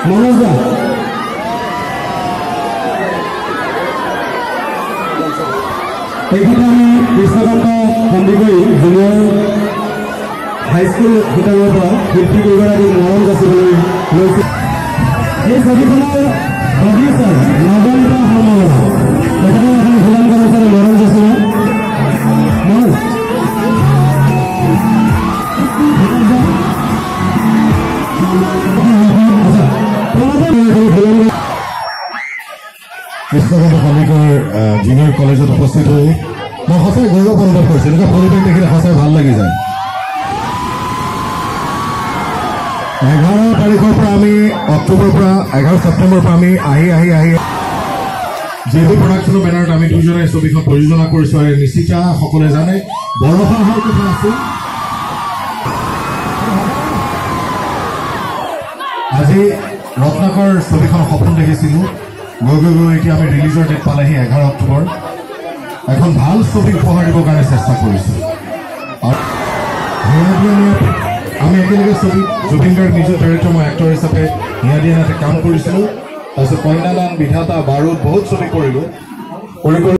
মনোজ দা। এইক্ষেত্ৰে আমি Krishnakanta Sandikoi junior high school ভিতৰৰ পৰা শিল্পী কেইগৰাকীক মৰম যাচিবলৈ লৈছোঁ। এই ছবিখনৰ প্ৰডিউচাৰ নৱনীতা শৰ্মা, তেখেতৰ এখন ফুলাম গামোচাৰে মৰম যাচিব। কৃষ্ণকান্ত সন্দিকৈৰ জুনিয়ৰ কলেজত উপস্থিত হৈ মই সঁচাই গৌৰৱ অনুভৱ কৰিছোঁ। এনেকুৱা পৰিৱেশ দেখিলে সঁচাই ভাল লাগি যায়। 11 তাৰিখৰ পৰা আমি অক্টোবৰৰ পৰা 11 ছেপ্টেম্বৰৰ পৰা আমি আহি আহি আহি জে বি প্ৰডাকশ্যনৰ বেনাৰত আমি দুজনে ছবিখন প্ৰযোজনা কৰিছোঁ। আৰু নিশিতা সকলোৱে জানে বৰষা হোৱাৰ কথা আছিল। আজি ৰত্নাকৰ ছবিখনৰ সপোন দেখিছিলোঁ, গৈ গৈ গৈ এতিয়া আমি ৰিলিজৰ ডেট পালেহি 11 অক্টোবৰ। এখন ভাল ছবি উপহাৰ দিবৰ কাৰণে চেষ্টা কৰিছোঁ। আৰু আমি একেলগে ছবি জুবিন গাৰ্গ নিজৰ ডাইৰেক্টৰ, মই এক্টৰ হিচাপে হিয়া দিয়া নাতে কাম কৰিছিলোঁ। তাৰপিছত কন্যাদান, বিধাতা, বাৰুদ বহুত ছবি কৰিলোঁ। কৰি কৰি